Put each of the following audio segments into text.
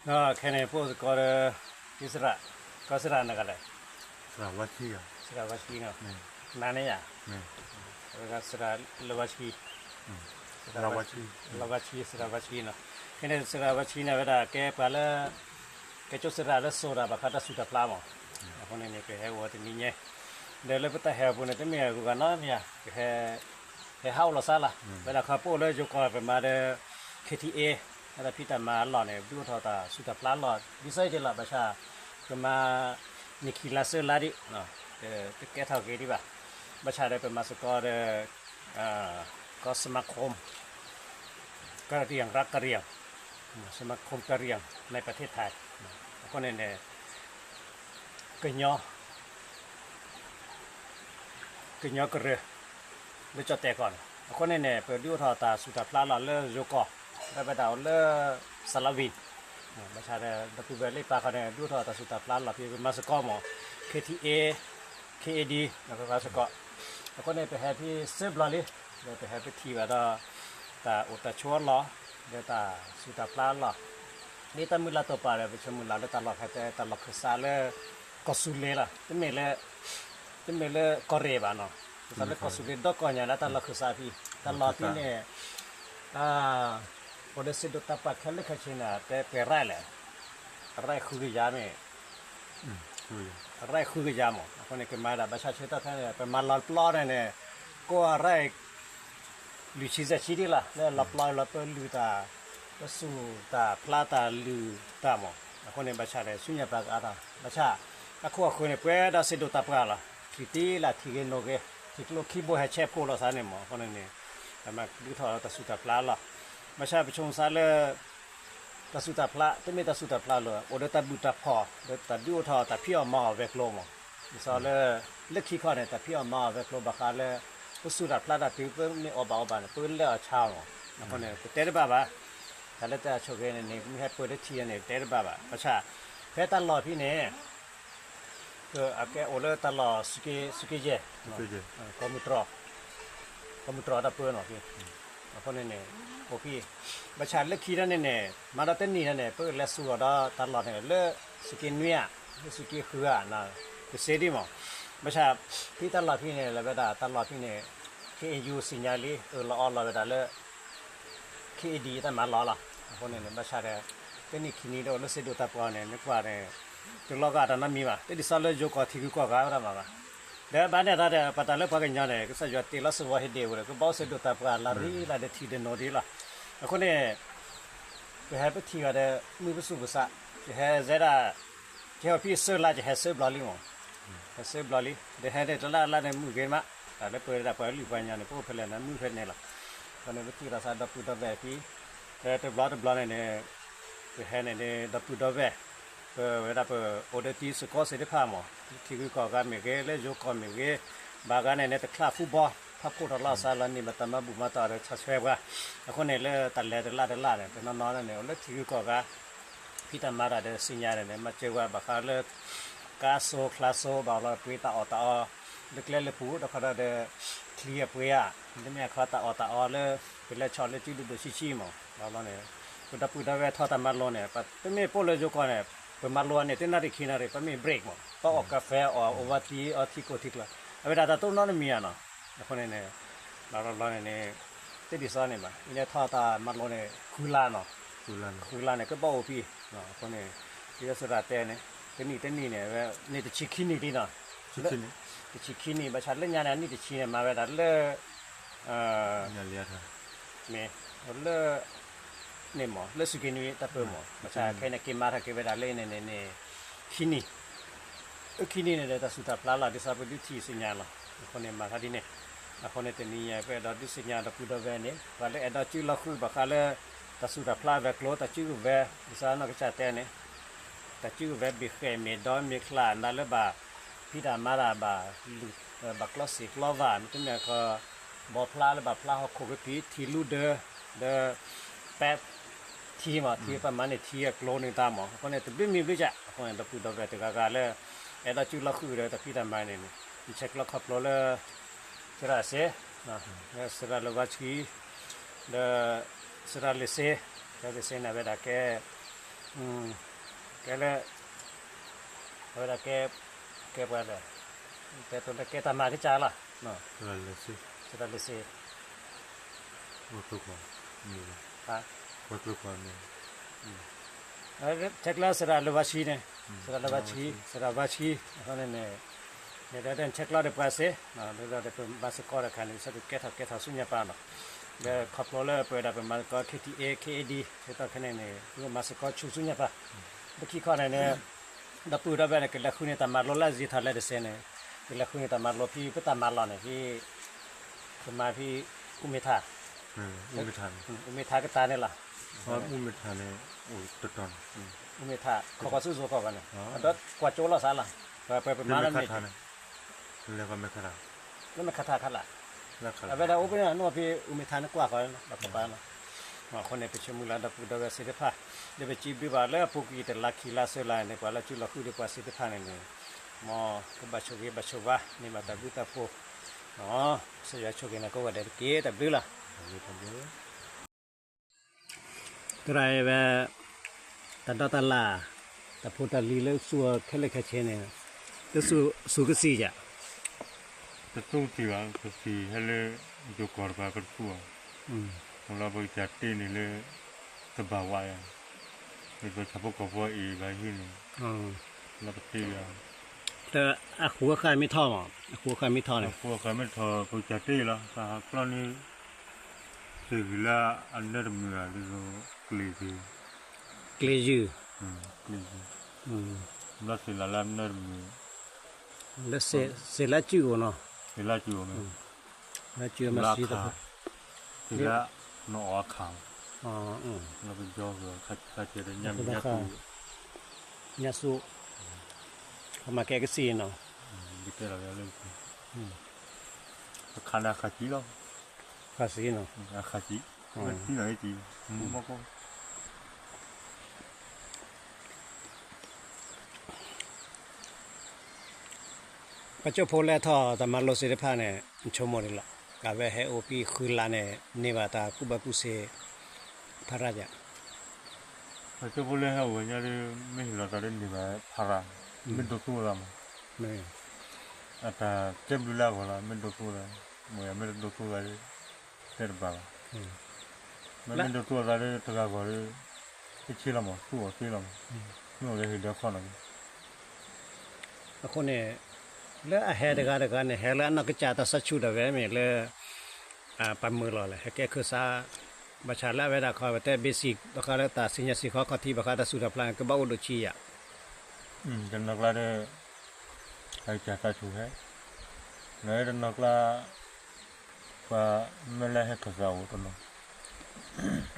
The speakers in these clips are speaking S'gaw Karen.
ခဲန့ၣ် ပအိၣ်သကိးဒီး သရၣ်, ကီၢ်သရၣ်နဂၤလဲၣ်, သရၣ်ဝါဆံ, နန့ၣ်ယၤ, သရၣ်ဝါဆံ, သရၣ်ဝါဆံနီၤ, ခဲန့ၣ် သရၣ်ဝါဆံန့ၣ်ဝဲဒၣ် ကဲပှၤလၢ ကဲကၠိသရၣ်လၢစိာ်တၢ်ဘၣ်ဃးတၢ်ဆူးတၢ်ဖျါမး, အဃိန့ၣ်န့ၣ် ပဟဲအိၣ်ဝဲတနံၤညါ, ဒီးလၢပတၢ်ဟဲအိၣ်ပူၤန့ၣ် တမ့ၢ်အဂုၤဂၤနီတမံၤဧါ, ပဟဲ ဟဲဟးအိၣ်လီၤစၢ်လီၤ, ဝဲဒၣ်ခီပအိၣ်လၢယိၤကီၢ် ပမၤဒီး K T A ဝဲဒၣ်ဖံးတၢ်မၤအလီၢ်န့ၣ် ဒုးအိၣ်ထီၣ်တၢ်ဆူးတၢ်ဖျါအလီၢ် ဒ်သိးယတဲလီၤ ဘၣ်ဆၣ် ပမၤ နံၣ်ခံလါသၢလါဒံး, တကဲထီၣ်က့ၤဒံးဘၣ်, ဘၣ်ဆၣ်ဒီးပမၤစ့ၢ်ကီးဒီး ကီၢ် สมาคม กะเหรี่ยงรักกะเหรี่ยง สมาคมกะเหรี่ยงในประเทศไทย အဃိန့ၣ်န့ၣ် ကညီ ကညီကရၢ လၢကၠီၣ်တဲၣ်ကီၢ်န့ၣ် အဃိန့ၣ်န့ၣ် ပဒုးအိၣ်ထီၣ်တၢ်ဆူးတၢ်ဖျါလီၢ်လၢယိၤကီၢ် ဒီးဝဲဒၣ်အိၣ်လၢ စလဝံၤ ဘၣ်ဆၣ်ဒီး ဒီပုၢ်ဝဲၢ်လၢပာ်ဃာ်န့ၣ် ဒုးအိၣ်ထီၣ်တၢ်ဆူးတၢ်ဖျါလီၢ်ဖဲပမၤစ့ၢ်ကီးမး K T A, K A D ဒီးပမၤစ့ၢ်ကီး, အဃိန့ၣ် ပဟဲဖဲသၢဘျီလံ, ဒီးပဟဲပထံၣ်ဘၣ်ဒီး တၢ်အိၣ်တၢ်ဆိးအလီၢ်, ဒီးတၢ်ဆူးတၢ်ဖျါအလီၢ်, ဒ်တၢ်မုၢ်လၢ်တိာ်ပာ်ဒီး ပဆိမိၣ်လၢ်လၢတၢ်လီၢ်ခဲအံၤ တၢ်လီၢ်ခၢၣ်စးလၢ ကီၢ်စူၤလ့ၤလီၤ, တမ့ၢ်လၢ တမ့ၢ်လၢကီၢ်ရ့ၣ်ဘၣ်နီၤ, ပသးလၢကီၢ်စူၤလ့ၤဒီကီၢ်ညါလၢတၢ်လီၢ်ခၢၣ်စးဖဲ, တၢ်လီၢ်ဖဲန့ၣ် အိၣ်ဒီးစံးဒိၣ်တၢ်ပာ်ခဲလၢာ်ခဲဆ့န့ၣ် တဲပှဲၤရၢၣ်လဲၣ်, ရၢၣ်ဃုကယၤမ့ၢ် ရၢၣ်ဃုကယၤမး, အဃိန့ၣ် ကမၤဒၣ်ဘၣ်ဆၣ်ဆၢတၢ်ဖဲန့ၣ် ပမၤလီၤပျီန့ၣ်န့ၣ် ကိးအရၢၣ် လွံၢ်ဆံယဲၢ်ဆံဒံးလီၤ, လၢလီၤပျီလီၤပၢလုၢ်တၢ်, လၢဆူးတၢ်ဖျါတၢ်လုၢ်တၢ်မး, အဃိန့ၣ် ဘၣ်ဆၣ်ဒီး ဆူညါပာ်ကအါထီၣ်, ဘၣ်ဆၣ် အခိၣ်အဃၢၤန့ၣ် ပှဲၤဒီးစံးဒိၣ်တၢ်ပာ်လီၤ, ထံၣ်တ့လၢ်ထံၣ်ဂ့ၤနိၣ်ဂ့ၤ, ထံၣ်ကျိခံဘိဟဲဆဲးဖိလီၤသးန့ၣ်မး, အဃိန့ၣ်န့ၣ် ပမၤဒုးထီၣ်တၢ်ဆူးတၢ်ဖျါလီၢ်, ဘၣ်ဆၣ်ပဆိမိၣ်သးလၢ တၢ်ဆူးတၢ်ဖျါ တမ့ၢ်တၢ်ဆူးတၢ်ဖျါလၢၤ, အိၣ်ဒီးတၢ်ဘူၣ်တၢ်ဖီၣ် ဒီးတၢ်ဒုးအိၣ်ထီၣ်တၢ်ဖံးအီၣ်မၤအီၣ်ဝဲၤကျိၤမး, ဒ်သိးလၢ လၢခံခီန့ၣ် တၢ်ဖံးအီၣ်မၤအီၣ်ဝဲၤကျိၤဘၣ်ဃးလၢ ပဆူးတၢ်ဖျါတၢ်တုၤ ပမ့ၢ်အီၣ်ဘၣ်အီဘၣ်န့ၣ် ပလၢအီၣ်ဆါအီၤမး, အဃိန့ၣ် ပတဲတဘၣ်ဘၣ်, တၢ်လၢတၢ်ဆိၣ်ဂ့ၤန့ၣ်န့ၣ် မ့ၢ်ဟဲပၢၢ်လၢထံန့ၣ် ပတဲတဘၣ်ဘၣ်, ဘၣ်ဆၣ် ဖဲတၢ်လီၢ်ဖဲန့ၣ် အကဲအိၣ်လၢတၢ်လီၢ် စူးက့ယဲၢ်, ကီၢ်မုၢ်တြီၢ်, ကီၢ်မုၢ်တြီၢ်တၢ်ပၢနီၤ, အဃိန့ၣ်န့ၣ် အိၣ်ဖဲ, ဘၣ်ဆၣ်လၢခံဒၣ်န့ၣ်န့ၣ် မၤဒီးတနံၣ်ဒၣ်န့ၣ် ပကလဲၤဆူၣ်အီၤဒီးတၢ်လီၢ်န့ၣ် လၢစူးက့နွံဧါ, လၢစူးက့ဃုဧါ, ကစ့ဒံးမး, ဘၣ်ဆၣ် ဖဲတၢ်လီၢ်ဖဲန့ၣ် လၢဝဲဒၣ်တၢ်လီၢ်ဖဲန့ၣ် K N U စံၣ်ညါလံ အၢၣ်လီၤအီလီၤဝဲဒၣ်လၢ K A D တၢ်မၤလီၢ်လီၤ, အဃိန့ၣ်န့ၣ် ဘၣ်ဆၣ်ဒီး တနံၣ်ခံနံၣ်ဒီးလၢစံးဒိၣ်တၢ်ပှၤန့ၣ် မ့ၢ်ကွၢ်န့ၣ် တလီၤဂာ်တၢ်နီတမံၤဘၣ်, တဒ်သိးလၢယိၤကီၢ်ထံဂုၤကီၢ်ဂၤဝဲဒၣ်မးဘၣ်, ဒီးဘၣ်န့ၣ်တၢ်ဒီး ပတၢ်လၢပှၤကညီန့ၣ် ကစၢ်ယွၤတ့လီၤစ့ၢ်ကီးဟ့ၣ်ဒ့ၣ်ဝဲဒီး ကဘၣ်အိၣ်စံးဒိၣ်တၢ်ပှၤလၢရံလၢဒီးထံဒီးနိဒံးလီၤ, အဃိန့ၣ် ပဟဲပထံၣ်ဘၣ်ဒီး မုၢ်ပသူၣ်ပသး, ယဟဲစဲဒၣ် ကဟဲဖဲသၢလါ ယဟဲသၢဘျီလံမး, ဟဲသၢဘျီလံ, ဒီးဟဲန့ၣ်တလါလါန့ၣ် မုၢ်ဂ့ၤမး, တၢ်လၢပှၤဒၣ်ပှၤလုၢ်ပှၤကညီန့ၣ် ပအိၣ်ဖဲလဲၣ်န့ၣ် မုၢ်ဖဲန့ၣ်လီၤ, အဃိန့ၣ် ပထံၣ်လိာ်သးဒီပုၢ်ဒီဝဲၢ်ဖဲ, ဒီးတဘျီတဘျီန့ၣ်န့ၣ် ပဟဲန့ၣ်န့ၣ် ဒီပုၢ်ဒီဝဲၢ် ပဝဲဒၣ်ပအိၣ်ဒီးတံၤသကိးသ့ၣ်တဖၣ်မး, ထံဂုၤကီၢ်ဂၤမ့ၢ်ဂ့ၤ လၢယိၤကီၢ်မ့ၢ်ဂ့ၤ, ဘၣ်ဂၤန့ၣ်န့ၣ် တချါဖုဘီ ထီၣ်ဖှိၣ်ထီၣ်လီၤသးလီၤန့ၣ် မတၤမၤဘူၣ်မၤတီၢ်ဒီးဆၢဆှဲပှၤ, အဃိန့ၣ်လၢတၢ်လဲၤတလါတလါန့ၣ် တနီၤနီၤန့ၣ် အိၣ်လၢထံဂုၤကီၢ်ဂၤ ဖံးတၢ်မၤတၢ်ဒီးသ့ၣ်ညါန့ၣ်န့ၣ် မၤစၢၤဝဲဘၣ်ဃးလၢ ကါစိချါစိ ဘၣ်လီၤပှ့ၤတၢ်အီၣ်တၢ်အီ လၢကျဲလၢပူၤ တခီဒီး ချံအပှ့ၤဧါ, မ့တမ့ၢ်အခီတၢ်အီၣ်တၢ်အီလၢ ပလဲၤဆီၣ်လၢစုဒိၣ်ဒိၣ်ဆံးဆံးမး, ဘၣ်လီၤန့ၣ် ပဒီပုၢ်ဒီဝဲၢ်ထီၣ်တၢ်မၤလိန့ၣ် ပမ့ၢ်ပိာ်လၢယိၤကီၢ်န့ၣ် ပမၤလိအန့ၣ် တနၣ်ရံၣ်ခံနၣ်ရံၣ် ပမ့ၢ် break မး, ပအီၣ်ကါဖဲ အီၣ် Ovaltine အီထံကိၣ်ထံကျါ, အဝဲဒၣ်တၢ်တအိၣ်နီတမံၤဧါနီၤ, အဃိန့ၣ်န့ၣ် ဘၣ်လီၤလီၤန့ၣ်န့ၣ် တဒ်သိးန့ၣ်ဘၣ်, အံၤန့ၣ်ထီၣ်တၢ်မၤလိန့ၣ် ဃုလါနီၤ, ဃုလါန့ၣ် ကဘၣ်အိၣ်ဖဲ, အဃိန့ၣ် ဒ်သိးသရၣ်တဲန့ၣ် တနံၣ်တနံၣ်န့ၣ် ဝဲန့ၣ်တဆံခံနံၣ်လံနီၤ, တဆံခံနံၣ် ဘၣ်ဆၣ်လၢညါန့ၣ် အနံၣ်တဆံန့ၣ် မၤဝဲဒၣ်လၢ မ့ၢ် လၢ န့ၣ်မး လၢစူးက့နွံတၢ်ပၢမး ဘၣ်ဆၣ်ခဲအံၤန့ၣ် က့ၤမၤထီၣ်က့ၤဝဲဒၣ်လၢန့ၣ်န့ၣ်န့ၣ် ခံနံၣ်, အခံနံၣ်န့ၣ်ဒီး တၢ်ဆူးတၢ်ဖျါလီၤ ဒ်သိးပဒုးထံၣ်သ့ၣ်ညါလီၤ. အဃိန့ၣ် မၤထီၣ်ဒ်န့ၣ်, အဃိန့ၣ် တနံၤညါ ပအဲၣ်ဒိးဒုးသ့ၣ်ညါဒီပုၢ်ဒီဝဲၢ်န့ၣ် ပှၤလၢအဲၣ်ဒိးစုလီၤဃုာ်ဘၣ်ဃးလၢ တၢ်ဆူးတၢ်ဖျါဝဲၤကျိၤ တၢ်စုကဝဲၤ ဒ်သိးနီၢ်ကစၢ်တဲန့ၣ် တၢ်စုကဝဲၤ ဘ့ၣ်ဃဲၣ်မ့ၢ်ဒီမ့ၢ်ချၢ နၤလၢဘၣ်ဖံးတၢ်မၤတၢ်ဘၣ် ဘၣ်ကျီစ့ၢ်ကျီဘၣ် မ့တမ့ၢ်ခီ ဘီဖျါလၢဘၣ်ဖျါဟီၣ်ခိၣ်ကပံာ် ထံလူဒၢ ဒီး ပဲ ထံမး ထံပမၤန့ၢ်ထံအကျိၤန့ၣ်တၢ်မး အဃိန့ၣ် တဘျုးမံၤဘျုးကး အဃိန့ၣ် ဒီပုၢ်ဒီဝဲၢ်တဂၤဂၤလၢ အဲၣ်ဒိးစုလီၤဃုာ်ဒီးတၢ်ဖံးတၢ်မၤန့ၣ်န့ၣ် ယဆဲးကျိးခီဖျိလၢ သရၣ်စ့ သရၣ်လၢဝါဆှံ ဒီး သရၣ်လၢစ့ သရၣ်လၢစ့န့ၣ်ဝဲဒၣ်ကဲ ကဲလၢ အဝဲဒၣ်ကဲ ကဲပှၤဒီး တဲတိၤလၢကဲတၢ်မၤကစၢ်လီၤ. စတလစ့ ဝဲကျိခွါ ဝဲကျိခွါ ဆဲးကျၢစရၣ်လၢဘါဆှံန့ၣ် စရၣ်လၢဘါဆှံ စရၣ်ဘါဆှံ အဃိန့ၣ်န့ၣ် န့ၣ်ဒီးတဲဆဲးကျၢဒီးပှၤစ့ လၢဒီးပမၤစ့ၢ်ကီးတခါန့ၣ် ဆၢကကဲထီၣ်ကဲထီၣ်ဆူညါပၢ်လီၤ. ဒီးခီဖျိလၢပဝဲဒၣ်ပမၤစ့ၢ်ကီး K T A K A D ဆၢကတီၢ်ခဲအံၤန့ၣ် ပမၤစ့ၢ်ကီးဆူဆူညါပၢ် ပခံခီန့ၣ်န့ၣ် ဒီပုၢ်ဒီဝဲၢ်န့ၣ် ကလဲၤဃုန့ၢ်တၢ်မၤလိလၢအစံးထီၣ်လဲၤတစဲးန့ၣ် ကလဲၤဃုန့ၢ်တၢ်မၤလိဖဲပတၢ်မၤလီၢ်န့ၣ် ဖဲ ကမၤဖဲ အူမ့ၢ်ထး အူမ့ၢ်ထးကတၢၢ်န့ၣ်လီၤ. အူမ့ၢ်ထးန့ၣ် အူမ့ၢ်ထး ခီကီၢ်ဆူၣ်စိၤကီၢ်ဘၣ်န့ၣ် ဒီးကွၢ်ကၠိလီၤစးလီၤ ပမၤလၢမဲာ် လၢမဲာ်ခးထးခါလၢ် အဝဲဒၣ်အိၣ်ဖဲန့ၣ် နအိၣ်ဖဲအူမ့ၢ်ထးန့ၣ်ကွၢ်ဃီလီၤ ပကပၤလီၤ. အဃိန့ၣ် ပဆိကမိၣ်လၢဒီပုၢ်ဒီဝဲၢ်သ့ၣ်တဖၣ် လၢပစံးဘျုးဘၣ်လၢအပူၤကွံာ်တလါခံလါဆၢလါန့ၣ် ပှၤလၢစုလီၤဃုာ်ဒီးပှၤသ့ၣ်တဖၣ်န့ၣ်န့ၣ် မ်ကဘၣ်ဆိၣ်ဂ့ၤဘၣ်ဆိၣ်ဝါ န့ၢ်ဘၣ်တၢ်ဘျုးတၢ်ဖှိၣ် ကစၢ်ယွၤဆိၣ်ဂ့ၤန့ၣ် ကိးဂၤဒဲးတက့ၢ်တၢ်ဘျုးလီၤ. သရၣ်ဝဲ တၢ်ဒီတၢ်လၢ် တၢ်ဖိတၢ်လံၤလၢစူၢ်အီၤခဲလၢာ်ခဲဆ့န့ၣ် လၢစူၢ်ကစံာ်ယၤ တစူၢ်ကစံာ်ဘၣ် ကစံာ်ဟဲလၢ ယိၤကီၢ်တပၤကတစူၢ်ဘၣ် လၢပကစၢ်တ့န့ၣ်လၢ တဘၣ်ဝါယၤ ပဆၣ်ဖိကီၢ်ဖိအံၤဘၣ်ဟံးန့ၣ် လၢပတ့ယၤ အဃိအဃၢ်မ့ၢ်ထီၣ်မး အဃိအဃၢ်မ့ၢ်ထီၣ်န့ၣ် အဃိအဃၢ်မ့ၢ်ထီၣ် ပကစၢ်တ့လီၤ တၢ်ဟးကျီန့ၣ် စ့ၢ်ကီးလၢအနၢတမုာ်ဧါ ဒ်သိး ကျ့ၤက့ၤ ကျ့ၤယုၢ် ကျ့ၤယုၢ် ဘျီစ့ၢ်လၢလၢအနၢတမုာ် လၢစ့ၢ်လၢစုၣ်အိၣ်နီၤ စ့ၢ်လၢစုၣ်အိၣ်မ့ၢ် လၢစုၣ်မ့ၢ်စ့ၢ်တၢ် စ့ၢ်လၢနအီၣ်အခါ လၢပယီၤကခါဆဲး ညါမ့ၢ်ညါဆူၣ် ညါဆူၣ် ပမၤကဲကစံာ်နီၤ ဒ်တဲလီၤလၢ အခါန့ၣ်အခါစံာ်လီၤ အခါစံာ်နီၤ အခါစံာ် မ့ၢ်စံာ်နီၤ မ့ၢ်ကီ ပှၤကၠိဖိလၢထီၣ်တၢ်မၤလိစ့ၢ်တဖၣ်န့ၣ် ဆိကမိၣ်ဒ်လဲၣ် အဝဲဟဲအိၣ်ဖဲဃုလါန့ၣ် န့ၢ်ဘၣ်တၢ်ကူၣ်ဘၣ်ကူၣ်သ့ ဖးရၣ်ယၤ ပှၤကၠိဖိလၢဟဲအိၣ်ဝဲညါဒီး မ့ၢ်ဟ့ၣ်လီၤသးဒီးန့ၢ်ဘၣ်ဖးရၣ် မ့ၢ်ဒိသူၣ်သးမး အတၢ်ကဲဘျုးလၢအဂီၢ်လီၤ မ့ၢ်ဒိသူၣ်သး မ့ၢ်ယမ့ၢ်တဒိသူၣ်သးဒီး တဲတဘၣ်ဘၣ် မ့မ့ၢ်ဒိသူၣ်သးဒီးတဂၤဂီၢ်ဒီး တဆ့လီၤမး သူၣ်အီၣ်သ့လီၤမး မ့ၢ်အိၣ်လၢဟ့ၣ်ဒီးခီနီၤ အဃိန့ၣ် လၢအဟဲတဂၤတဂၤန့ၣ် ဟဲလၢအနီၢ်ကစၢ်တၢ်သးဆူၣ်ဒၣ်ဝဲမ့ၢ်လၢ ပှၤမုာ်လီၤလဲၣ် ဟဲကဲခၢၣ်စး ဘၣ်ဆၣ်လၢအဝဲဒၣ်ခီ ပတဲ basic ဘၣ်ဃးလၢတၢ်စံၣ်ညီၣ်စံၣ်ခီခီၣ်ထံး ဘၣ်ဃးတၢ်စူၢ်တၢ်ဖျါန့ၣ် ကဘၣ်အိၣ်ဒိၣ်ဆံးယၤ တနီၤကျါဒီး အကစၢ်သးဆူၣ်ဟဲ လၢတနီၤကျါ ပှၤမ့ၢ်လၢဟဲခၢၣ်စးအိၣ်တနီၤ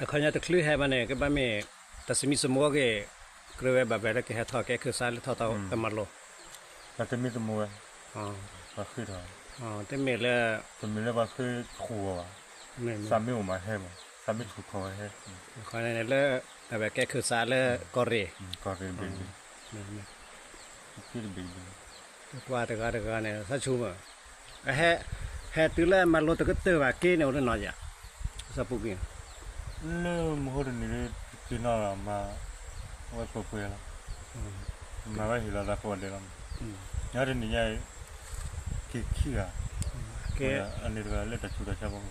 အခီပညီတချုးဟဲဘၣ်န့ၣ် ကဘၣ်မ့ၢ် တၢ်သမံသမိးက့ၤ ကြၢးဝဲဘၣ်ဝဲလၢကဟဲထီၣ်ကဲခၢၣ်စးလၢထီၣ်တၢ်မၤလိ တၢ်သမံသမိးဝဲ ပှၤဃ့ထီၣ် တမ့ၢ်လၢ တမ့ၢ်လၢပှၤဃ့ဆူၣ်အီၤဘၣ် သးမ့ၢ်အိၣ်မးဟဲမး သးမ့ၢ်ဆူၣ်ထီၣ်ဝဲဟဲ လၢ အဝဲကဲခၢၣ်စးလၢ ကီၢ်ရ့ၣ် ကီၢ်ရ့ၣ်တဘ့ၣ်တဘ့ၣ် တဘ့ၣ်တဘ့ၣ် ကွၢ်တဂၤတဂၤန့ၣ် သးဆူၣ်မး အဟဲ ဟဲတုၤလၢမၤလိတကတၢၢ်ဘၣ်က့န့ၣ် အိၣ်တနီၤယၤ စီၤပူၤက့ၤ လၢမဟိတနံၤလၢ က့ၤနီၢ်လီၤမၤ ဝဲပှဲၤပှဲၤလီၤ မၤဝဲဟ့ၣ်လီၤသးကိးဂၤဒဲးလီၤ ညါတနံၤညါအံၤ က့ၤခံဂၤ ကဲ အန့ၣ်တဂၤလၢတၢ်ဆူးတၢ်ဆါဘၣ်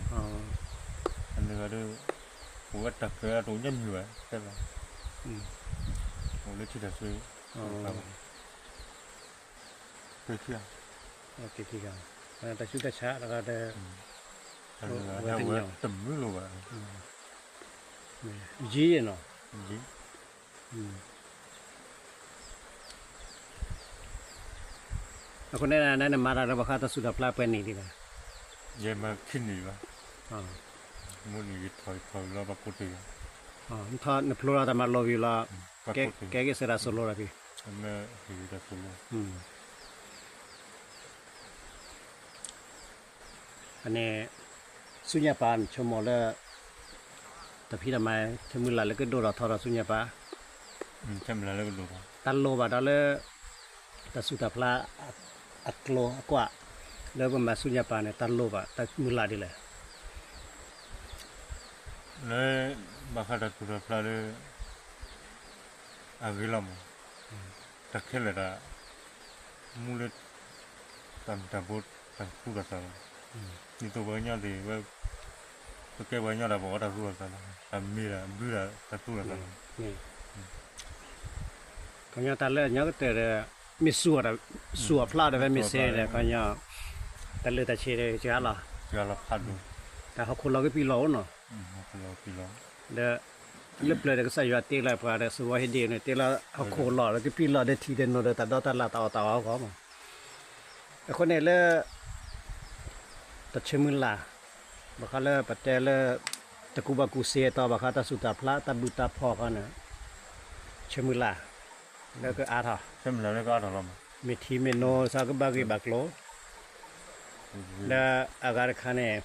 အန့ၣ်တဂၤဒီး အိၣ်ဝဲတၢ်ကၢၤအတအိၣ်ညါမံၤဘၣ် တဲဘၣ် အိၣ်လၢထံတၢ်ဆူး က့ၤခံဂၤ က့ၤခံဂၤ တၢ်ဆူးတၢ်ဆါတဂၤဒီး ဝဲတညီ တမုာ်လိာ်ဘၣ် ယံၤနီၤ ယံၤ အဃိန့ၣ် နမၤတၢ်လၢဘၣ်ဃးတၢ်စူၢ်တၢ်ဖျါပှဲၤနံၣ်ဒံးဘၣ် ယဲမၤခံနံၣ်ဘၣ် မုၢ်နံၤယထီၣ်ယထီၣ်လီၤပှၤကိးတ့ၢ်ယၤ နထီၣ်နဖျိလီၤတၢ်မၤလိဝံၤလီၤ ကဲက့ၤစဲဒၣ်စိၤလိၤလီၤဖံ မ့ၢ်ဟ့ၣ်တၢ်စိၤလိၤ အန့ၣ် ဆူညါပၢ်န့ၣ် ဆိကမိၣ်လၢ တၢ်ဖံးတၢ်မၤ ဆၢမုၢ်လၢ်လၢကဒိၣ်ထီၣ်ထီထီၣ်ဆူညါပၢ် တၢ်လိၣ်ဘၣ်ဒီးလၢ တၢ်စူၢ်တၢ်ဖျါ အကျိၤအကွာ် လၢပမၤဆူညါပၢ်န့ၣ် တၢ်လိၣ်ဘၣ်တၢ်မုၢ်လၢ်ဒ်လဲၣ် လၢ ဘၣ်ဃးတၢ်စူၢ်တၢ်ဖျါလၢ အဂ့ၤလီၤမး, တၢ်ခဲလၢာ်တၢ် မူလၢ တၢ်မ့ၢ်တၢ်ဘိ တၢ်သူၣ်တၢ်သးလီၤ, ဒ်သိးပှၤကညီသ့ၣ်ဝဲ ပကဲပှၤကညီတၢ်ပအီတၢ်သူၣ်တၢ်သးလီၤ, တၢ်မ့ၢ်တၢ်ဘုတၢ်တၢ်သူၣ်တၢ်သးလီၤ, ကညီတၢ်လၢအညီကတၢၢ်ဒီး မ့ၢ်စူၢ်အီၤတၢ် စူၢ်အီၤဖျါဒီးဖဲမ့ၢ်စ့ဒီး ကညီ တၢ်လၢတၢ်ဆံးဒီးစှၤလီၤ, တၢ်ဟီၣ်ခိၣ်လီၤကပံာ်လီၤအိၣ်နီၤ, ဒီး လၢပျၢၤဒီးကစၢ်ယွၤတ့လီၤပှၤဒီး စဝီဟ့ၣ်ဒ့န့ၣ် တ့လီၤဟီၣ်ခိၣ်လီၤဒီးကပံာ်လီၤဒီးထံဒီးနိဒီးတၢ်ဒီတၢ်လၢ်တၢ်အီၣ်တၢ်အီအဂီၢ်မး, အဃိန့ၣ်လၢ တၢ်ဆၢမုၢ်လၢ်, ဘၣ်ဃးလၢပတဲလၢ တကူၣ်ဘၣ်ကူၣ်စ့အတီၤ ဘၣ်ဃးတၢ်ဆူးတၢ်ဖျါ တၢ်ဘုၣ်တၢ်ဖှီၣ်ဃီန့ၣ် ဆၢမုၢ်လၢ် လၢကအါထီၣ်, မ့ၢ်ထံမ့ၢ်နိစ့ၢ်ကီးကဘၣ်ဂ့ၢ်ဘၣ်ကျိၤ, လၢအဂၤတခါန့ၣ်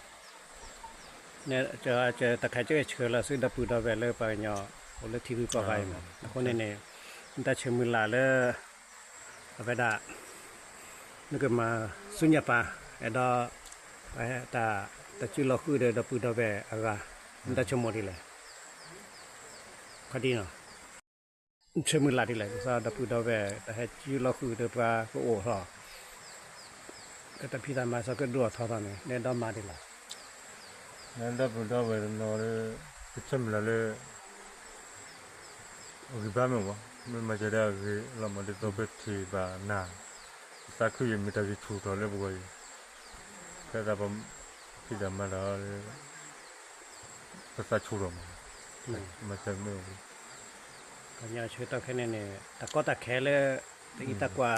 တၢ်ခါကဆှၢလီၤဆူဒီပုၢ်ဒီဝဲၢ်လၢပှၤကညီ အိၣ်လၢထံဂုၤကီၢ်ဂၤအံၤမး, အဃိန့ၣ်န့ၣ် တၢ်ဆၢမုၢ်လၢ်လၢ အဝဲဒၣ် နကမၤဆူညါပၢ် အဲၣ်ဒိး တၢ် တၢ်စုလီၤဃုာ်ဒီးဒီပုၢ်ဒီဝဲၢ်အဂၤ နတၢ်ဆိကမိၣ်ဒ်လဲၣ်, ခီဒ်နီၤ, ဆၢမုၢ်လၢ်ဒ်လဲၣ် ကစၢ်ဒီပုၢ်ဒီဝဲၢ် တၢ်ဟဲစုလီၤဃုာ်ဒီးပှၤကအိၣ်ထီၣ် တၢ်ဖံးတၢ်မၤစ့ၢ်ကီးဒိၣ်ထီၣ်ထီထီၣ်န့ၣ် နအဲၣ်ဒိးမၤဒ်လဲၣ်, ဒီပုၢ်ဒီဝဲၢ်တနီၤလၢ ကဆၢမုၢ်လၢ်လၢ အဂံၢ်ဘါမ့ၢ်ဝဲ မ့ၢ်မၤစၢၤဒၣ်အဂ့ၤလီၤမး ဒ်သိးပထံၣ်ဘၣ်နၤ ပသးခုအံၤမ့ၢ်တၢ်ဂံၢ်ဆူၣ်ထီၣ်လၢပဂီၢ်အံၤ ဖဲသးပဖံးတၢ်မၤတၢ်လၢ ပသးဆူၣ်ထီၣ်မး မၤစၢၤမ့ၢ်ဝဲ ကညီဆၢကတီၢ်ခဲအံၤန့ၣ် တၢ်ကီတၢ်ခဲလၢ တၢ်အံးတၢ်ကွၢ်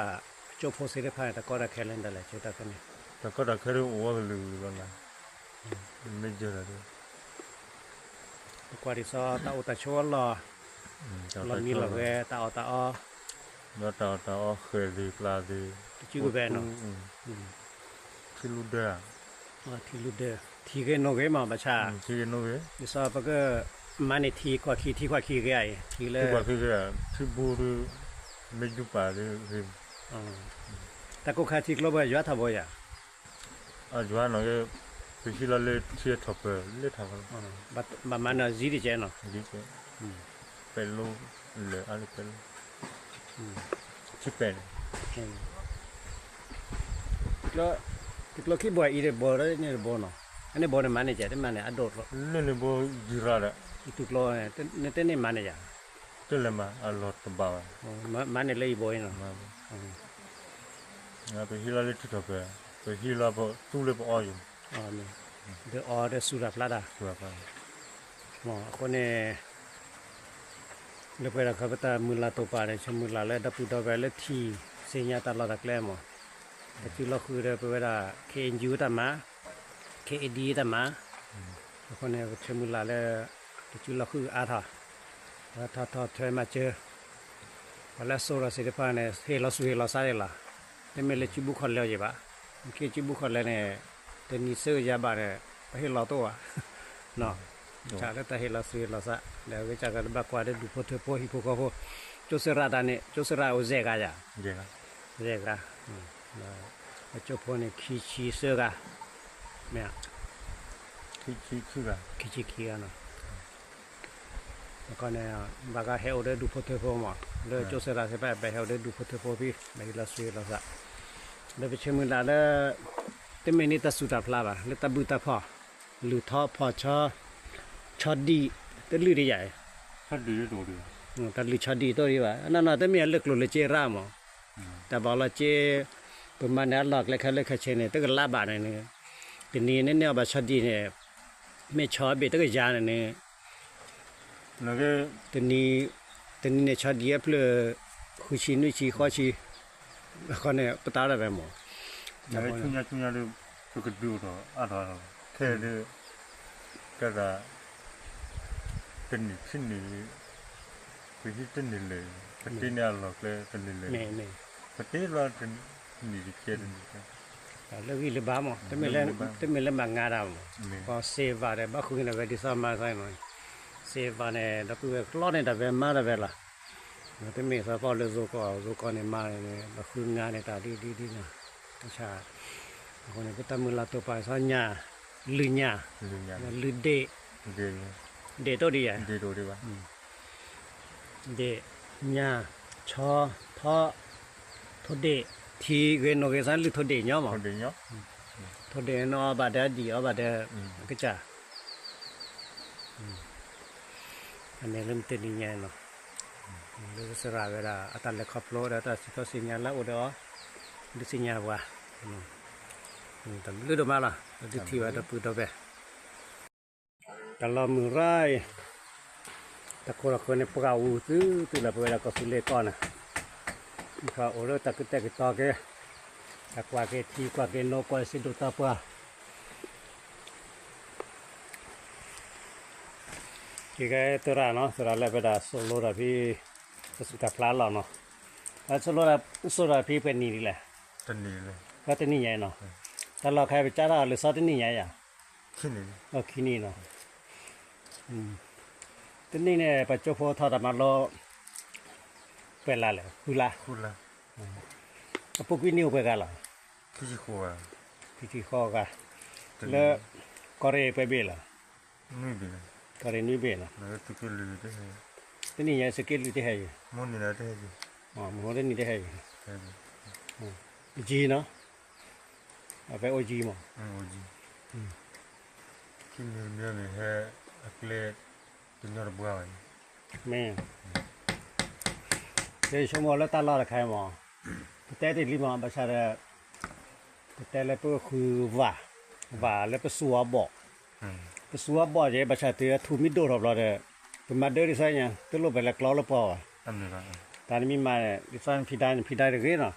ကၠိဖိသ့ၣ်တဖၣ်န့ၣ် တၢ်ကီတၢ်ခဲလၢဒ်လဲၣ် ဆၢကတီၢ်ခဲအံၤန့ၣ် တၢ်ကီတၢ်ခဲဒ်အိၣ်ဝဲကလုာ်ကလုာ်လီၤနၤ မ့ၢ်ယဲဒၣ်ဒ် ပကွၢ်ဒ်သိးတၢ်အိၣ်တၢ်ဆိးအလီၢ် လီၤမံလီၤဂဲၤ တၢ်အီၣ်တၢ်အီ ဒီးတၢ်အီၣ်တၢ်အီ ဃဲၤသ့ၣ်ကျါသ့ၣ် တကၠူကဘဲနီၤ ထံလူၢ်ဒၢ ထံလူၢ်ဒၢ ထံဂ့ၤနိဂ့ၤမး ဘၣ်ဆၣ် ဒ်သိးပက မၤန့ၢ်ထံခွါခံ ထံခွါခံဂ့ၤအံၤ ထံလၢ ထံဘိဒ် မ့ၢ်ယူပာ်ဒ်ဂ့ၤ တၢ်ကိၢ်ခါထံကျိဘၣ်ယွၤထီၣ်ဘိယၤ အယွၤနီၣ်ဂ့ၤ ပဟံးလီၤလၢထံအထီၣ်ပၢၢ်လၢထီၣ်ဘိလီၤ ဘၣ်မၤန့ၢ်အီၤယံၤတကဲနီၤ ပဲလိ လၢအါလၢပဲလိ ထံပဲာ်န့ၣ် တကျိခံဘိအံၤတဘိန့ၣ်တဘိနီၤ အန့ၣ်ဘိန့ၣ်မၤန့ၢ်ကဲ တမၤန့ၢ်အဒိၣ်ကျိ လၢန့ၣ်ဘိယံၤရၣ်ဒီး ယတူၢ်ကျိ နတန့ၢ်မၤန့ၢ်ယၤ တလဲၤမၤအလီၢ်တဘၣ်ဘၣ် မၤန့ၢ်လၢယဘိအံၤနီၤ ပဟံးလီၤလၢထံထီၣ်ပၢၢ် ပဟံးလီၤပသူလၢပအီယိာ် ဒီးအီဒီးစူၤတၢ်ဖျါတၢ် အဃိန့ၣ် လၢပှဲၤဒီးခီပတၢ်မုၢ်လၢ်တိာ်ပာ်န့ၣ် ဆၢမုၢ်လၢ်လၢဒီပုၢ်ဒီဝဲၢ်လၢထံၣ်သ့ၣ်ညါတၢ်လီၢ်တၢ်ကျဲမး တၢ်စုလီၤဃုာ်ဒီးပဝဲဒၣ် ခ့ၣ်အ့ၣ်ယူတၢ်မၤ ခ့ၣ်အ့ၣ်ဒံတၢ်မၤ အဃိန့ၣ် ပဆၢမုၢ်လၢ်လၢ တၢ်စုလီၤဃုာ်အါထီၣ် ပှၤထီၣ်ထီၣ်ထွဲမၤစၢၤ ပှၤလၢအစိၤဒီးသ့ၣ်တဖၣ်န့ၣ် ဟ့ၣ်လီၤစူၤဟ့ၣ်လီၤစးဒံးလီၤ တမ့ၢ်လၢစုပူၤခီၣ်လဲယံၤဘၣ် မ့ၢ်က့စုပူၤခီၣ်လဲန့ၣ် တနံၤဆၢကယၤဘၣ်န့ၣ် ပဟ့ၣ်လီၤတအိၣ်ဘၣ် ဆၣ်လၢတၢ်ဟ့ၣ်လီၤစူၤဟ့ၣ်လီၤစး ဒီးအဂ့ၢ်ကတၢၢ်ဘၣ်ကွၢ်ဒီးဒူၣ်ဖိထၢဖိဟံၣ်ဖိဃီဖိ ကၠိစရၣ်တၢ်န့ၣ် ကၠိစရၣ်အိၣ်စဲးဂၤယၤ စဲးဂၤ ကၠိဖိန့ၣ် ခံဆံသၢဂၤ မ့ၢ် ခံဆံခံဂၤနီၤ အခီန့ၣ် ဘၣ်ဂၤဟဲအိၣ်ဒီးဒူၣ်ဖိထၢဖိမး လၢကၠိစရၣ်သ့ၣ်တဖၣ် ဘၣ်ဟဲအိၣ်ဒီးဒူၣ်ဖိထၢဖိဖဲ ဘၣ်ဟ့ၣ်လီၤစူၤဟ့ၣ်လီၤစး ဒီးပဆၢမုၢ်လၢ်လၢ တမ့ၢ်န့ၢ်တၢ်စူၤတၢ်ဖျါဘၣ် လၢတၢ်ဘုၣ်တၢ်ဖှီၣ် လုၢ်ထီၣ်ဖီၣ်ဆီ ဆီဒံၣ် တလုၢ်ဒံးယၤ တၢ်လုၢ်ဆီဒံၣ်တအိၣ်ဒံးဘၣ် အနီၢ်နီၢ်တမ့ၢ်လၢကျိၤလၢစ့ရၣ်မး တၢ်ဘၣ်လီၤစ့ ပမၤန့ၢ်အလီၢ်ကျဲခဲလၢာ်ခဲဆ့န့ၣ် တကလးဘၣ်န့ၣ် တနံၤန့ၣ်န့ၢ်အီၤဘၣ်ဆီဒံၣ်န့ၣ် မ့ၢ်ဆီဘ့ၣ်တကယၤန့ၣ်န့ၣ် တနံၤ တနံၤန့ၣ်ဆီဒံၣ်အဖျၢၣ် ဃုဆံနွံဆံဃိးဆံ အခီန့ၣ် ပတၢ်ဒၣ်ဝဲမး ဆူညါဆူညါဒီး ပကဒုးအိၣ်ထီၣ်အါထီၣ်အါထီၣ် ခဲဒီး ကဲသး တနံၣ်ခံနံၣ် ပဟံးတန့ၢ်လၢာ် ပတ့န့ၢ်အလီၢ်ကျဲတန့ၢ်လၢာ် ပတ့လီၤတနံၣ်တကဲတနံၣ် လၢဂံၢ်လၢဘါမး တမ့ၢ်လၢမၤငါတၢ်မး ပှၤစ့ဘၣ်ဒီး ဘၣ်ဃုန့ၣ်ဝဲဒ်သိးမၤသးနီၤ စ့ဘၣ်န့ၣ် ဒီပုၢ်ဝဲၢ်ကျီန့ၢ်တၢ်ဝဲမၤတၢ်ဝဲလီၤ တမ့ၢ်သးပှၢ်လၢယိၤကီၢ် ယိၤကီၢ်န့ၣ်မၤန့ၣ် ဘၣ်ဃုငါန့ၣ်တၢ်ဒ်ဒ်ဒ်နီၤ အဃိန့ၣ် ပတၢ်မုၢ်လၢ်တိာ်ပာ်စီညၣ် လုၢ်ညၣ် လုၢ်ဒ့ၣ် ဒ့ၣ်တအိၣ်ဒံးယၤ ဒ့ၣ် ညၣ်, ဆီ, ထီ, ထိၣ်ဒ့ၣ်, ထံဂ့ၤနိၣ်ဂ့ၤသးလုၢ်ထိၣ်ဒ့ၣ်ညီမး, ထိၣ်ဒ့ၣ်န့ၣ်အီၣ်ဘၣ်ဒီးအဒံၣ်အီၣ်ဘၣ်ဒီး, အကစၢ်, အန့ၣ်လၢမတၤတနံၤညါနီၤ, လၢစရၣ်ဝဲဒၣ် အတၢ်လဲၤခီဖျိဒီးတၢ်စံးထီၣ်စံးညါလၢအအိၣ်ဒီးအီၤ, ဒုးသ့ၣ်ညါပှၤ, တၢ်ဘျုးဒိၣ်မးလီၤ, ဒုးထံၣ်ဘၣ်ဒီပုၢ်ဒီဝဲၢ် တၢ်လီၢ်မုၢ်ရၢ်အံၤ, တၢ်ခိၣ်တၢ်ဃၢၤန့ၣ် ပှၤဝူၤသုသုလၢပဝဲဒၣ်ကီၢ်သူလ့ၤကီၢ်န့ၣ်, အိၣ်လၢတၢ်ကတဲာ်ကတီၤက့ၤ, တၢ်ကွၢ်က့ၤထံကွၢ်က့ၤနိကွၢ်စ့ဒိၣ်တၢ်ပှၢ် က့ၤကဲသရၣ်နီၤ, သရၣ်လၢပဝဲဒၣ်စိာ်လိတၢ်ဖံး, တၢ်စူၢ်တၢ်ဖျါလီၢ်နီၤ, စိာ်လိတၢ်, စိာ်တၢ်ဖံးပှဲၤနံၣ်ဒ်လဲၣ်, တနံၣ်ညါနီၤ, တၢ်လီၢ်ခါပကၢ်ထီၣ်လၢစီတနံၣ်ညါယၤ, ခံနံၣ်နီၤ, တနံၣ်န့ၣ် ပှၤကၠိဖိထီၣ်တၢ်မၤလိ ပှဲၤလါလဲၣ်, ဃုလါ, အပူၤကွံာ်နံၣ်အိၣ်ပှဲၤဂၤလီၤ, ခံဆံဃိးဂၤ, လၢ ကီၢ်ရ့ၣ်ပှဲၤဘ့ၣ်လီၤ, ကီၢ်ရ့ၣ်နွံဘ့ၣ်လီၤ, တနံၣ်ညါစက့ၢ်လုၢ်တဟဲယံၤ, မဟိတနံၣ်တဟဲယံၤ, ကၠံနီၤ, အဖဲအိၣ်ကၠံမး, မ့ၢ်, ယဆိကမိၣ်လၢတၢ်လီၢ်တခါအံၤမး, ပတဲတ့ၢ်လံမး ဘၣ်ဆၣ်ဒီး ပတဲလၢပဃုာ်ဝၤ, ဝၤလၢပစူၢ်အီၤဘီၣ်, ပစူၢ်အီၤဘီၣ်ယဲ ဘၣ်ဆၣ်တုၤအထူၣ်မ့ၢ်ဒိၣ်ထီၣ်ဘျီဒီး, ပမၤဒၢဒ်သိးညါ တလိၣ်ပလဲၤကျီလၢပှီၢ်ဘၣ်, တၢ်နမ့ၢ်မၤ, ဒ်သိးဖံဒါန့ၣ် ဖံဒါတဂ့ၤနီၤ,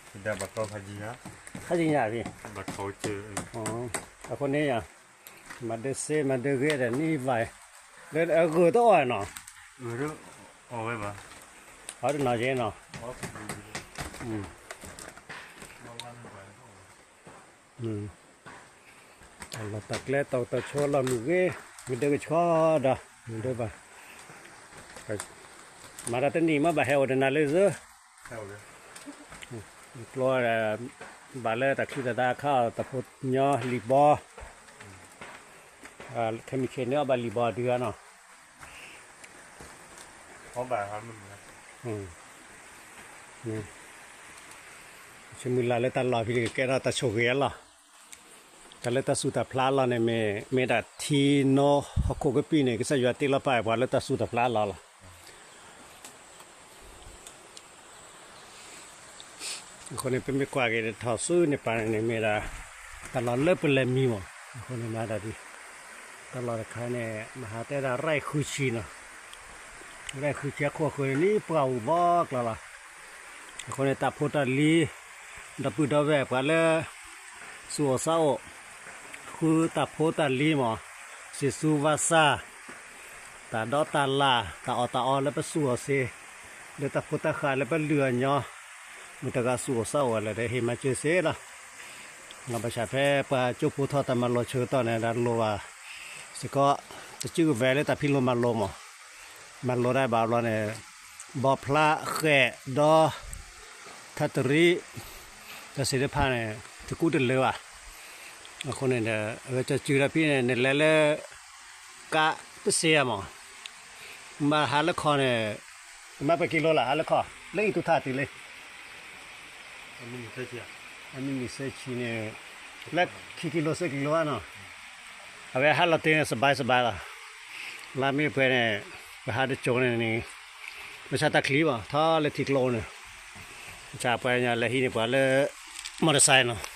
ဖံဒါဘၣ်ကျီဖးယံၤညါ, ဖးယံၤညါဖံ, အဃိန့ၣ်ယၤ, မၤဒၢစ့မၤဒၢဂ့ၤဒီးန့ၢ်ဘၣ်, လၢအဂၢၢ်တအီၣ်နီၤ, အီၣ်တနီၤယဲနီၤ, တၢ်လီၢ်တၢ်ကျဲတီၤတၢ်ဆိလီၢ်မုၢ်ဂ့ၤ, မ့ၢ်ဒၢကဆှီဒီး, မ့ၢ်ဒၢဘၣ်, မၤတၢ်တနံၣ်မ့ၢ်ဘၣ်ဟဲအိၣ်ဒီးနၤလၢသု, ကျိ, ဘၣ်လၢတၢ်ချံတၢ်သါခါအီၤ တၢ်ဖိညီလံာ်ဘီ, ခဲမုၢ်ဆ့ၣ်န့ၣ်အီၣ်ဘၣ်လံာ်ဘီဒုးဂၤနီၤ, ဆၢမုၢ်လၢ်လၢတၢ်လီၢ်ဖံန့ၣ် ကကဲထီၣ်တၢ်ဆိၣ်ဂ့ၤအလီၢ်, တၢ်လၢတၢ်စူၢ်တၢ်ဖျါအလီၢ်န့ၣ် မ့ၢ်, မ့ၢ်ဒၣ်ထံနီၤဟီၣ်ခိၣ်ကပံာ်န့ၣ် ကစၢ်ယွၤတ့လီၤပာ်ပှၤလၢတၢ်စူၢ်တၢ်ဖျါအလီၢ်လီၤ. အဃိန့ၣ် ပမ့ၢ်ကွၢ်က့ၤထီၣ်ဆူန့ၣ်ပၤန့ၣ်န့ၣ် မ့ၢ်ဒၣ် တၢ်လီၢ်လၢပလဲၤမံမး, အဃိန့ၣ်မၤဒၣ်ဒ်, တၢ်လီၢ်တခါန့ၣ် မဟါတဲဒၣ် ရဲၣ်ဃုဆံနီၤ, ရဲၣ်ဃုဆံအခိၣ်အဃၢၤန့ၣ် ပှၢ်ဝူၤဘီကျီလီၤ. အဃိန့ၣ် တၢ်ဖိတၢ်လံၤ, ဒီပုၢ်ဒီဝဲၢ်ပှၤလၢ စူၢ်အိၣ်သးအိၣ်, ဃုတၢ်ဖိတၢ်လံၤမး, စံၣ်စူၤဝါစၢ်, တၢ်ဒီးတၢ်လၢ် တၢ်အီၣ်တၢ်အီလၢပစူၢ်အီၣ်စ့, ဒီးတၢ်ဖိတၢ်ဃၢ်လၢပလုၢ်အီၣ်ညီ, မတၤတဂၤစူၢ်အိၣ်သးအိၣ်ဝဲလၢၤဒီး ဟ့ၣ်မၤစၢၤစ့လီၤ. ဘၣ်ဆၣ်ဖဲပှၤကၠိဖိထီၣ်တၢ်မၤလိဆၢကတီၢ်န့ၣ် ဒၣ်လိၣ်ဘၣ်စ့ၢ်ကီး တစုကဝဲၤလၢတၢ်ဖံးလိမၤလိမး, မၤလိတၢ်ဘၣ်ဘျီန့ၣ် ဘီဖျါဃဲးဒီး ထးတရံး တၢ်သ့ၣ်တဖၣ်န့ၣ် တကူတလၢဘၣ်. အဃိန့ၣ်ဒီး အဝဲကၠီစုဒီးဖဲန့ၣ် နလဲၤလၢ ကးတစ့ဧါမး, မ့ၢ်ဟါလၢခီန့ၣ် မ့ၢ်ပှဲၤကံလိလၢဟါလၢခီ လၢအံၤတူၢ်ထါတုၤလံ အမ့ၢ်နံၣ်သၢဆံန့ၣ် လၢခံကံလိသၢကံလိဧါနီၤ, အဝဲဟးလီၤတ့ၢ်န့ၣ် စဘါစဘါလီၤ. လါမ့ၢ်ပှဲၤန့ၣ် ပဟးတကၠိန့ၣ်န့ၣ် မ့ၢ်ဆါတၢ်ချံဘၣ် ထီလၢထံကျိန့ၣ် မ့ၢ်ဆါပှဲၤညါလဲၤဟံးန့ၢ်ပှၤလၢ မီၢ်တစဲနီၤ.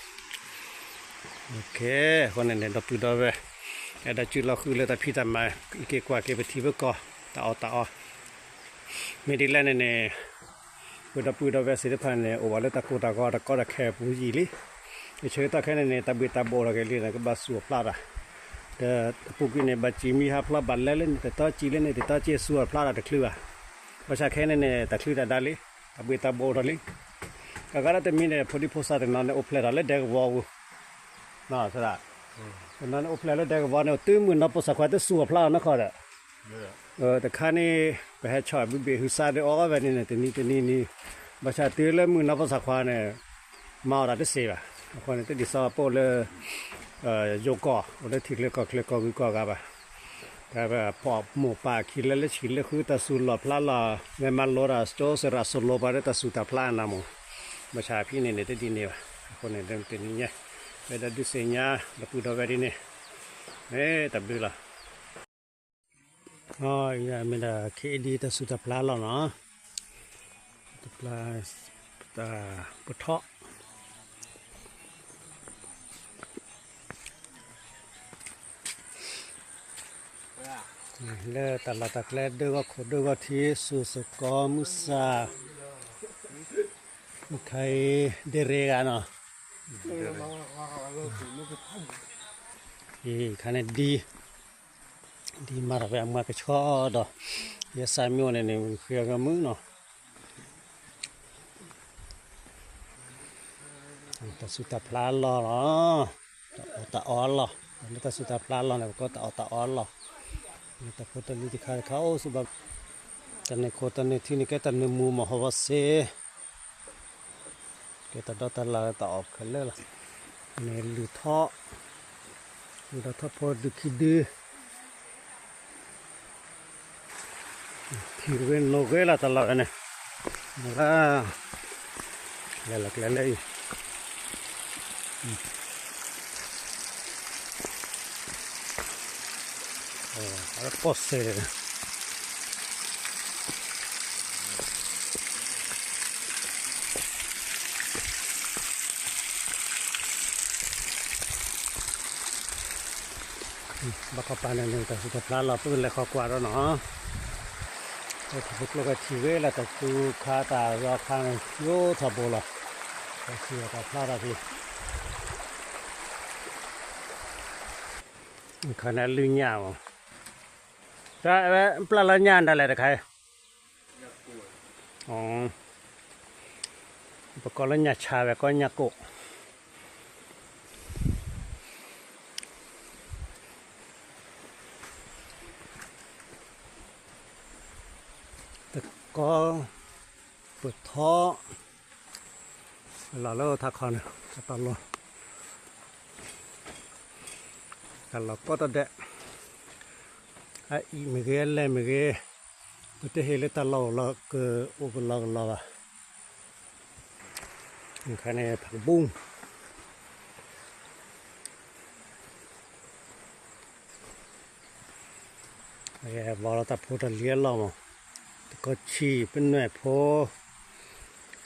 အဃိန့ၣ်န့ၣ် ဒီပုၢ်ဒီဝဲၢ် အဲၣ်ဒိးစုလီၤဃုာ်လၢတၢ်ဖံးတၢ်မၤ အံးက့ၤကွၢ်က့ၤပထံပကီၢ် တၢ်အီၣ်တၢ်အီ မ့ၢ်ဒ်လဲၣ်န့ၣ်န့ၣ် ပဒီပုၢ်ဒီဝဲၢ်သ့ၣ်တဖၣ်န့ၣ် အိၣ်ဝဲလၢတၢ်ကိၢ်တၢ်ဂီၤတကီတၢ်ခဲအပူၤယံာ်လံ. ယဆၢကတီၢ်ခဲအံၤန့ၣ်န့ၣ် တၢ်ဘှ့ၣ်တၢ်ဘှီၣ်ထီၣ်က့ၤလံန့ၣ် ကဘၣ်စူၢ်အီၣ်ဖျါတၢ်, ဒီးတပူၤကွံာ်န့ၣ် ဘၣ်စံးမံဟးဖျါဘၣ်လဲလၢန့ၣ် တတီကံလၢန့ၣ် တတီကံစူၢ်အီၣ်ဖျါတၢ်တချုးဘၣ်. ဘၣ်ဆၣ်ခဲအံၤန့ၣ်န့ၣ် တၢ်ချုးတၢ်ဒါလံ, တၢ်ဘှ့ၣ်တၢ်ဘှီၣ်ထီၣ်လံ. အဂၤလၢတမံၤန့ၣ် ဖိဒံဖိသၣ်တနီၤန့ၣ် အိၣ်ဖျဲၣ်ထီၣ်လၢဒဲကဝီၤပူၤ တနီၤန့ၣ်အိၣ်ဖျဲၣ်လၢဒဲကဝီၤန့ၣ် တုၤမုၢ်နီၢ်ပၢၢ်ဆၣ်ခွါတစူၢ်အီၣ်ဖျါအီၤနီတခီဒီး တခါန့ၣ် ပဟဲဆီၣ်ဘုဘ့ၣ်ဟုစါဒီးအီၣ်ဝဲန့ၣ်န့ၣ် တနံၤတနံၤနံၤ, ဘၣ်ဆၣ်တုၤလၢမုၢ်နီၢ်ပၢၢ်ဆၣ်ခွါန့ၣ် မၤအီၣ်တၢ်တစ့ဘၣ်. အဃိန့ၣ် တဒ်သိးပအိၣ်လၢ ယိၤကီၢ် အိၣ်လၢထံချၢကီၢ်ချၢကီၢ်ဂုၤကီၢ်ဂၤဘၣ်. တၢ်ဖီၣ်မိၢ်ပၢ်ခံလၢလၢဆံးလၢဃုတၢ်စူၤလီၢ်ဖျါလီၢ် မ့ၢ်မၤလိတၢ်စတိစရၣ်စလိပှၤဒီးတၢ်စူၤတၢ်ဖျါနၤမၢ်, ဘၣ်ဆၣ်ဖဲန့ၣ်န့ၣ် တဒ်န့ၣ်ဘၣ်. အဃိန့ၣ် တနံၤညါ ဝဲဒၣ်ဒုးသ့ၣ်ညါ ဒီပုၢ်ဒီဝဲၢ်ဒ်န့ၣ် မ့ၢ်တၢ်ဘျုးလီၤ. အံၤမ့ၢ်ဒၣ် ခ့အ့ဒံ တၢ်စူၤတၢ်ဖျါလီၢ်နီၤ, တၢ်ပထီၣ် လၢတၢ်လီၢ်တၢ်ကျဲဒၢဂီၢ်ခိၣ်ဒၢဂီၢ်ထံး စူၤစကီးမုၢ်ဆၣ် ခါအံၤ ဒ့ရ့ဂၤနီၤ, အံၤခါန့ၣ်ဒ် ဒ်မၤထီၣ်ဝဲအမွဲကဆှီဒီး ယဲစၢ်မ့ၢ်အိၣ်န့ၣ်န့ၣ် ဃ့အီၤကမုာ်နီၤ. တၢ်စူၤတၢ်ဖျါလီၢ်လီၤ, တၢ်အီၣ်တၢ်အီလီၢ်, လၢတၢ်စူၤတၢ်ဖျါလီၢ်န့ၣ် ပကိးတၢ်အီၣ်တၢ်အီလီၢ်, လၢတၢ်ဖိတၢ်လံၤတခါတခါအိၣ်စ့ၢ်ဘၣ်, တၢ်နၢၤခိၣ်တၢ်နၢၤထံန့ၣ် ကဲတၢ်နၢၤမူမီၢ်ဟီဝဲစ့ ကဲတၢ်ဒီတၢ်လၢ်တၢ်အီၣ်ခဲလၢာ်လီၤ. န့ၣ်လုၢ်ထီၣ်, လုၢ်ဒီးထီၣ်ဖိဒုးခံဒု, ထံဂ့ၤနိဂ့ၤလီၤတၢ်လီၢ်ဝဲန့ၣ်, လၢ, လဲၤလီၤကျဲလၢအံၤ အကီၢ်စဲၣ် ဘၣ်ကီၢ်ပၤန့ၣ်န့ၣ် တၢ်စူၤတၢ်ဖျါလီၢ် ပကလဲၤဃီကွၢ်ဒီးနီၤ, ပထံဖိကျိခါထံဂ့ၤလၢတၢ်စူၤခါတၢ်ရီခါန့ၣ် ယိထီၣ်ဘိလီၤ, တၢ်စူၤတၢ်ဖျါထီၣ်ဖဲ ခါန့ၣ်အလုၢ်ညၣ်မး, တၢ်ဝဲပျၢ်လၢညၣ်ဒၣ်လဲာ်တခါအံၤ, ပကိးလၢညၣ်ဆၣ်ဝဲ ကိးညၣ်ကိၣ်, တကီ ပထီၣ် လီၤလၢထးခီန့ၣ် တၢ်လီၢ် တၢ်လီၢ်ကီတဒဲး, အအံၤမ့ၢ်ဂ့ၤ အလဲၢ်မ့ၢ်ဂ့ၤ, ပတဟ့ၣ်လၢတၢ်လီၢ်အိၣ်လီၤကအိၣ်ကလီကလီဘၣ်, ခါန့ၣ်ဖးကဘူ ဘီလီၤတၢ်ဖိတၢ်လံၤအလီၢ်မး, တကီဆံၣ် ပနွဲၣ်ဖိ,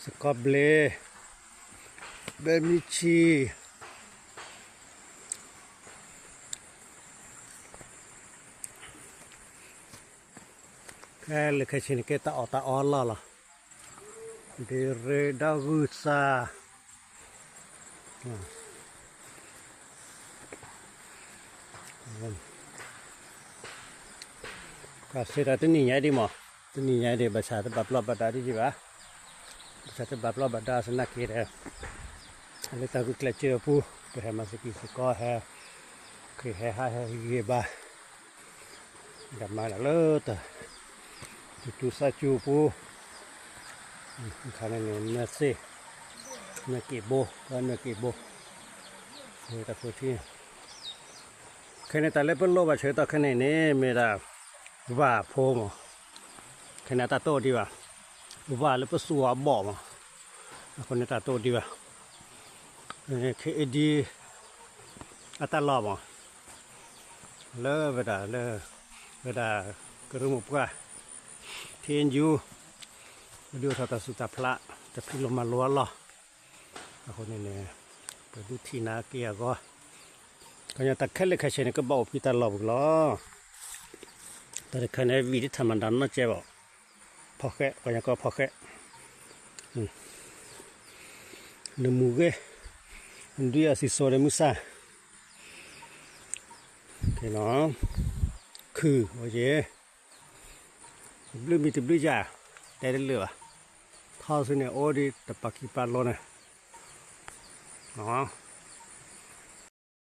စကီဘျ့, ဘဲမံဆံၣ်, ခဲလၢာ်ခဲဆ့န့ၣ် ကဲတၢ်အီၣ်တၢ်အီလီၢ်လီၤ, ဒ့ရ့ဒီဂုၢ်သၣ် ကစ့ဒီးတနံၣ်ညါဒံးမး, တနံၣ်ညါဒံး ဘၣ်ဆၣ်တဘၣ်ပျီဘၣ်ဒါဒ်ယံၤဘၣ်, ဘၣ်ဆၣ်တဘၣ်ပျီဘၣ်ဒါသနာ်က့ဒီး လၢတၢ်ဂုာ်ကျဲးစၢးအပူၤ ပဟဲမၤစ့ၢ်ကီးစ့ၢ်ကီးဟဲ, ကဟဲဟးဟဲဂ့ၤဘၣ် ဒီးမၤဒၣ်လၢတၢ် တူၢ်တူၢ်သးစူၤပူၤ, ခါန့ၣ်န့ၣ် နၢ်စ့ၣ်, နၢ်က့ၣ်ဘိ, နၢ်က့ၣ်ဘိ, တၢ်ဖိထံ, ခဲန့ၣ်တၢ်လၢပလိၣ်ဘၣ်ဆၢကတီၢ်ခဲန့ၣ်န့ၣ် မ့ၢ်ဒၣ် ဝၣ်ဖိမး, ခဲန့ၣ်အတၢ်တိၢ်ဒံးဘၣ်, ဝၣ်လၢပသူၣ်အဘီၣ်မး, အဃိန့ၣ်တၢ်တိၢ်ဒံးဘၣ်, ခ့အ့ဒံ အတၢ်လီၢ်မး, လၢဝဲဒၣ်လၢ ဝဲဒၣ် ကရၢမိၢ်ပှၢ် ထံယူ ပဒုးအိၣ်ထီၣ်တၢ်စူၤတၢ်ဖျါ တၢ်ဖံးလိမၤလိအလီၢ်, အဃိန့ၣ်န့ၣ် ပဒုးထံၣ်နၤက့ၤအဂီၢ်, ကညီတၢ်ခဲလၢာ်ခဲဆ့န့ၣ် ကဘၣ်အိၣ်ဖဲတၢ်လီၢ်ပူၤလီၤ, တၢ်တခါန့ၣ် ဝံၣ်တထၢၣ်မၤဒၣ်နီတစဲးဘၣ်, ဖီၣ်ဃဲ ပှၤညါကီဖီၣ်ဃဲ, နမူၤဂ့ၤ, ဒုးယၤစံၣ်စိၤဒီးမုၢ်ဆၣ်, ခုၣ် အိၣ်က့ၤ, တဘျုးမံၤတဘျုးယၤ, တဲတလၢာ်ဘၣ်, ထီၣ်ဆူန့ၣ် အိၣ်ဒံးတပာ်ခံပာ်လိၤန့ၣ်,